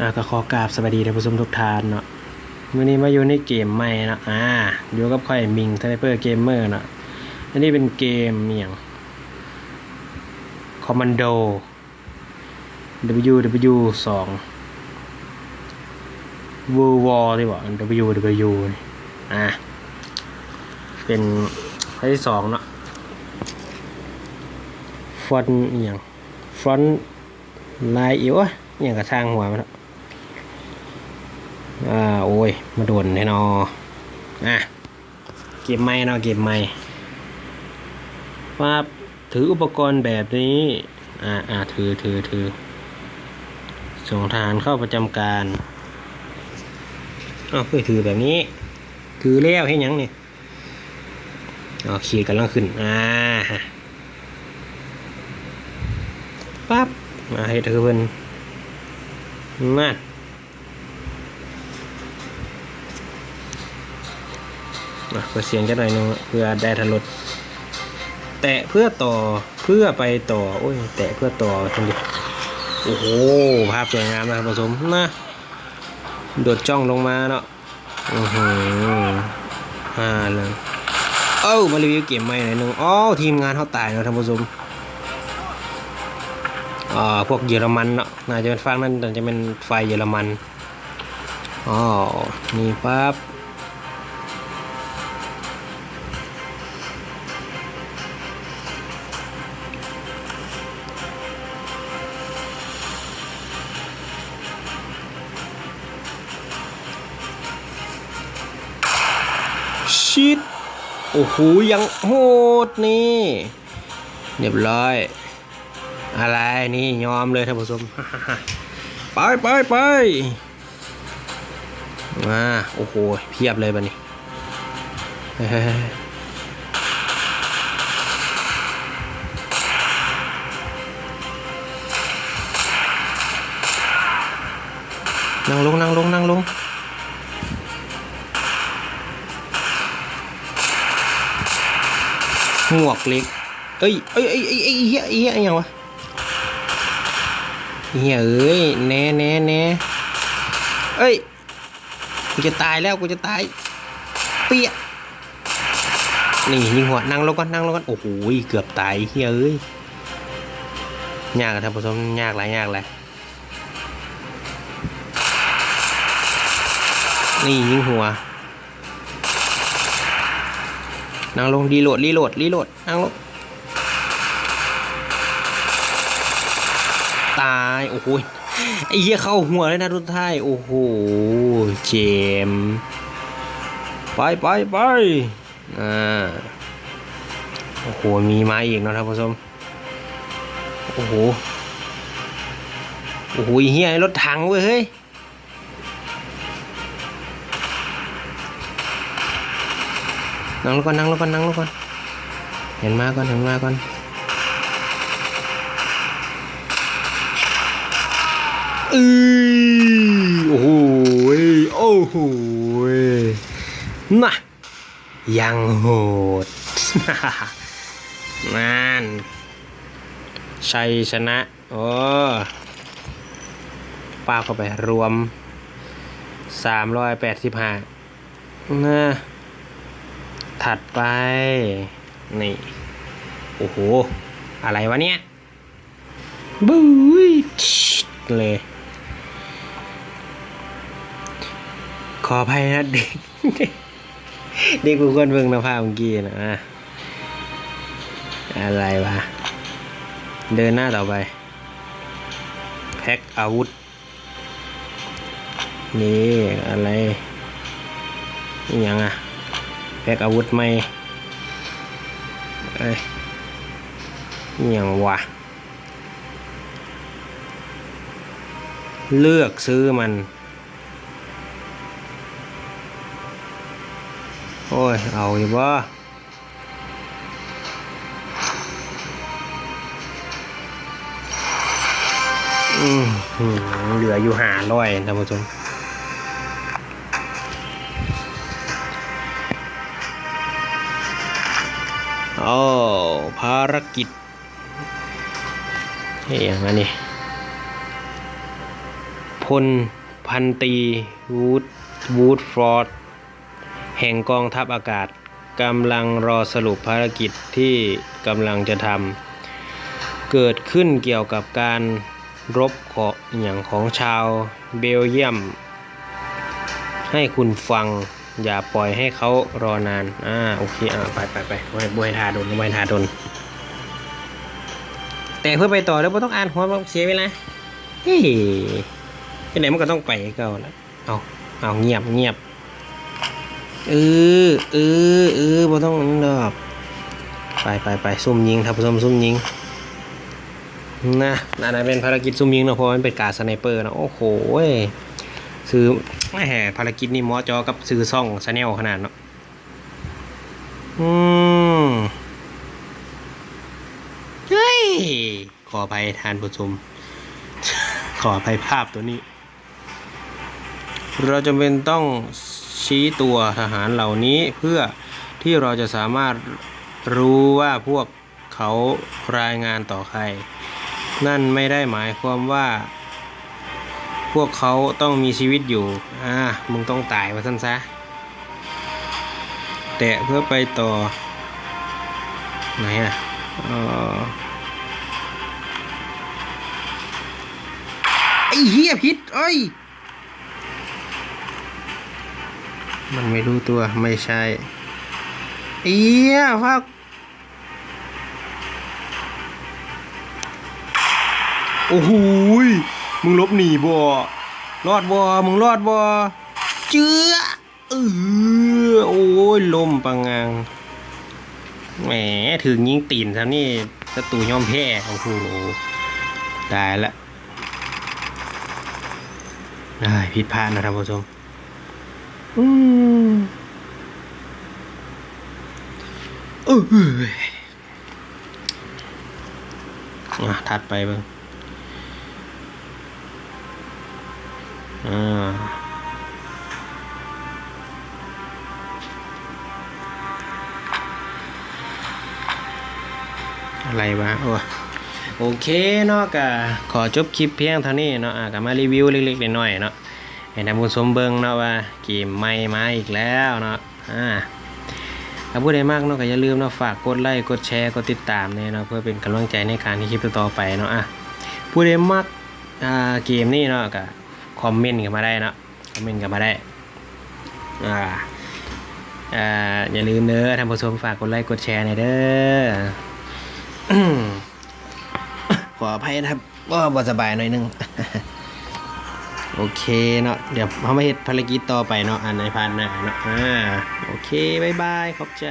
ອ່າ ກໍຂໍກາບສະບາຍດີທ່ານຜູ້ຊົມທຸກທ່ານເນາະ. ມື້ນີ້ມາຢູ່ໃນເກມໃໝ່ເນາະ ອ່າ ຢູ່ກັບຂ້ອຍ ມິງ ສະໄນເປີເກມເມີເນາະ. ອັນນີ້ເປັນເກມອີ່ຫຍັງ ຄອມມານໂດ ດັບເບິນຢູດັບເບິນຢູສອງ ເວີວໍ ຕິບໍ ດັບເບິນຢູດັບເບິນຢູນີ້ ອ່າ ເປັນພາກທີສອງເນາະ. ຟອນອີ່ຫຍັງ ຟອນລາຍ ໂອ້ຍ ອີ່ຫຍັງກະຊ່າງຫົວມັນເນາະ. ອ່າ ໂອ້ຍ ມາດົນແທ້ນໍ ອ່າ ເກມໃໝ່ເນາະ ເກມໃໝ່. ປັບ ຖືອຸປະກອນແບບນີ້ ອ່າ ອ່າ ຖື ຖື ຖື ສົ່ງທະຫານເຂົ້າປະຈຳການ. ເອົ້າ ຄືຖືແບບນີ້ ຖືແລ້ວເຮັດຫຍັງນີ້? ອໍ ຂີດກຳລັງຂຶ້ນ ອ່າ ປັບ ອ່າ ເຮັດຄືເພິ່ນ ມາ ອ່ະ ເປີດສຽງຈັກໜ້ອຍໜຶ່ງ ເພື່ອໄດ້ອາດຖະລົດ. ແຕະເພື່ອຕໍ່ ເພື່ອໄປຕໍ່ ໂອ້ຍ ແຕະເພື່ອຕໍ່ຈັ່ງຊີ້. ໂອ້ໂຫ ພາບສວຍງາມນະທ່ານຜູ້ຊົມນະ ໂດດຈ້ອງລົງມາເນາະ. ອືຫື ອ່າ ເລີຍ ເອົ້າ ມາຣີວິວເກມໃໝ່ໜ້ອຍໜຶ່ງ. ອໍ ທີມງານເຮົາຕາຍເນາະທ່ານຜູ້ຊົມ. ອ່າ ພວກເຢຍລະມັນເນາະ ໜ້າຈະເປັນຝັ່ງນັ້ນ ໜ້າຈະເປັນຝ່າຍເຢຍລະມັນ. ອໍ ນີ້ປັບ ຊິດ ໂອ້ໂຫ ຢ່າງໂຫດນີ້ ຮຽບຮ້ອຍ. ອາໄລ ນີ້ຍອມເລີຍທ່ານຜູ້ຊົມ ໄປ ໄປ ໄປ. ອ່າ ໂອ້ໂຫ ພຽບເລີຍບາດນີ້. ນັ່ງລົງ ນັ່ງລົງ ນັ່ງລົງ. ໝວກເຫຼັກ ເອີຍ ເອີຍ ເອີຍ ເອີຍ ເອີຍ ເອີຍ ເອີຍ ອີ່ຫຍັງວະ? ເອີຍ ເອີຍ ແນ່ ແນ່ ແນ່ ເອີຍ ກູຈະຕາຍແລ້ວ ກູຈະຕາຍ ເປຍ ນີ້ ຍິງຫົວ ນັ່ງລົງກ່ອນ ນັ່ງລົງກ່ອນ. ໂອ້ໂຫ ເກືອບຕາຍ ເອີຍ ເອີຍ ຍາກ ທ່ານຜູ້ຊົມ ຍາກຫຼາຍ ຍາກຫຼາຍ. ນີ້ ຍິງຫົວ ນັ່ງລົງ ຣີໂຫຼດ ຣີໂຫຼດ ຣີໂຫຼດ ນັ່ງລົງ ຕາຍ. ໂອ້ໂຫ ໄອ້ເຫຍ ເຂົ້າຫົວເລີຍນະ ສຸດທ້າຍ. ໂອ້ໂຫ ເຈັບ ໄປ ໄປ ໄປ. ອ່າ ໂອ້ໂຫ ມີມາອີກເນາະທ່ານຜູ້ຊົມ. ໂອ້ໂຫ ໂອ້ໂຫ ອີ່ເຫຍ ລົດຖັງເວີຍ ເຮີ້ຍ. ນັ່ງລົງກ່ອນ ນັ່ງລົງກ່ອນ ນັ່ງລົງກ່ອນ ໃຫ້ມັນມາກ່ອນ ໃຫ້ມັນມາກ່ອນ. ອື ໂອ້ໂຫ ໂອ້ໂຫ ນະ ຢ່າງໂຫດ ນັ້ນ ໄຊຊະນະ. ໂອ້ ປາບເຂົ້າໄປ ລວມ ສາມຮ້ອຍແປດສິບຫ້າ ນະ. ຖັດໄປ ນີ້ ໂອ້ໂຫ ອະໄລວະເນຍ ບຶ້ຍ ເລີຍ. ຂໍອະໄພນະ ເດັກ ເດັກບໍ່ຄວນເບິ່ງນະ ພາບເມື່ອກີ້ນະ. ອາ ອະໄລວະ ເດີນໜ້າຕໍ່ໄປ ແພັກອາວຸດ ນີ້ ອະໄລ ອີ່ຫຍັງອະ ແພັກອາວຸດໃໝ່ ເອີຍ ອີ່ຫຍັງວະ ເລືອກຊື້ມັນ. ໂອ້ຍ ເອົາຢູ່ບໍ່? ອືມ ເຫຼືອຢູ່ຫ້າຮ້ອຍ ທ່ານຜູ້ຊົມ. ໂອ້ ພາລະກິດ ອີ່ຫຍັງອັນນີ້? ພົນພັນຕີ ວູດ ວູດຟອດ ແຫ່ງກອງທັບອາກາດ ກຳລັງລໍສະຫຼຸບພາລະກິດທີ່ກຳລັງຈະທຳ ເກີດຂຶ້ນກ່ຽວກັບການລົບເຄາະຫຍັງຂອງຊາວເບວຢ້ຽມ ໃຫ້ຄຸນຟັງ, ຢ່າປ່ອຍໃຫ້ເຂົາລໍນານ. ອາ ໂອເຄ ອາ ໄປ ໄປ ໄປ ບໍ່ໃຫ້ ບໍ່ໃຫ້ຖ້າດົນ ບໍ່ໃຫ້ຖ້າດົນ. ແຕ່ເພື່ອໄປຕໍ່ເດີ ບໍ່ຕ້ອງອ່ານຫົວ ເສຍເວລາ. ເອີ ຈັ່ງໃດມັນກໍຕ້ອງໄປຄືເກົ່າລະ. ເອົາ ເອົາ ງຽບ ງຽບ. ເອີ ເອີ ເອີ ບໍ່ຕ້ອງນັ້ນດອກ. ໄປ ໄປ ໄປ ຊຸ່ມຍິງ ທ່ານຜູ້ຊົມ ຊຸ່ມຍິງນະ. ອັນນັ້ນແມ່ນພາລະກິດຊຸ່ມຍິງເນາະ ເພາະວ່າມັນເປັນກາສະໄນເປີເນາະ. ໂອ້ໂຫ ຊື່ ແໝ ພາລະກິດນີ້ເໝາະເຈາະກັບຊື່ຊ່ອງ ແຊນແນວ ຂະໜາດເນາະ. ອືມ ເຮີ້ຍ ຂໍອະໄພທ່ານຜູ້ຊົມ ຂໍອະໄພພາບໂຕນີ້. เราจำเป็นต้องชี้ตัวทหารเหล่านี้เพื่อที่เราจะสามารถรู้ว่าพวกเขารายงานต่อใคร. นั่นไม่ได้หมายความว่าพวกเขาต้องมีชีวิตอยู่. อ่า มึงต้องตายว่าซั่นซะ. ແຕະເພື່ອໄປຕໍ່. ໄຫນອະ? ເອີ ໄອ້ເຫຍ ຜິດ. ເອີຍ ມັນໄມ່ຮູ້ຕົວ ໄມ່ໃຊ່. ເອີຍ ພາກ ໂອ້ໂຫຍ ມຶງຫຼົບໜີບໍ່? ລອດບໍ່? ມຶງລອດບໍ່? ເຈື່ອ ເອີ ໂອ້ຍ ລົ້ມປະງັງ. ແໝ ຖືກຍິງຕີນຊ່ຳນີ້ ສັດຕູຍອມແພ້. ໂອ້ໂຫ ຕາຍລະ. ອ້າຍ ຜິດພາດເນາະທ່ານຜູ້ຊົມ. ອືມ ເອີ ອ່ະ ຖັດໄປເບິ່ງ. ອ່າ ອະໄລວະ? ໂອ້ ໂອເຄເນາະ, ກະຂໍຈົບຄລິບພຽງເທົ່ານີ້ເນາະ. ອາ ກະມາຣີວິວເລັກໆນ້ອຍໆເນາະ ໃຫ້ທ່ານຜູ້ຊົມເບິ່ງເນາະ ວ່າເກມໃໝ່ມາອີກແລ້ວເນາະ. ອາ ຖ້າຜູ້ໃດມັກເນາະ ກໍຢ່າລືມເນາະ ຝາກກົດໄລ ກົດແຊ ກົດຕິດຕາມແດ່ເນາະ ເພື່ອເປັນກຳລັງໃຈໃນການເຮັດຄລິບຕໍ່ໆໄປເນາະ. ອາ ຜູ້ໃດມັກ ອາ ເກມນີ້ເນາະ ກໍຄອມເມັນເຂົ້າມາໄດ້ເນາະ, ຄອມເມັນເຂົ້າມາໄດ້. ອາ ອາ ຢ່າລືມເດີທ່ານຜູ້ຊົມ ຝາກກົດໄລ ກົດແຊແດ່ເດີ. ຂໍອະໄພນະຄັບ ບໍ່ ບໍ່ສະບາຍໜ້ອຍໜຶ່ງ. ໂອເຄເນາະ, ດຽວເຮົາມາເຮັດພາລະກິດຕໍ່ໄປເນາະ ອັນໃນພາດໜ້າເນາະ. ອາ ໂອເຄ ບາຍບາຍ ຂອບໃຈ.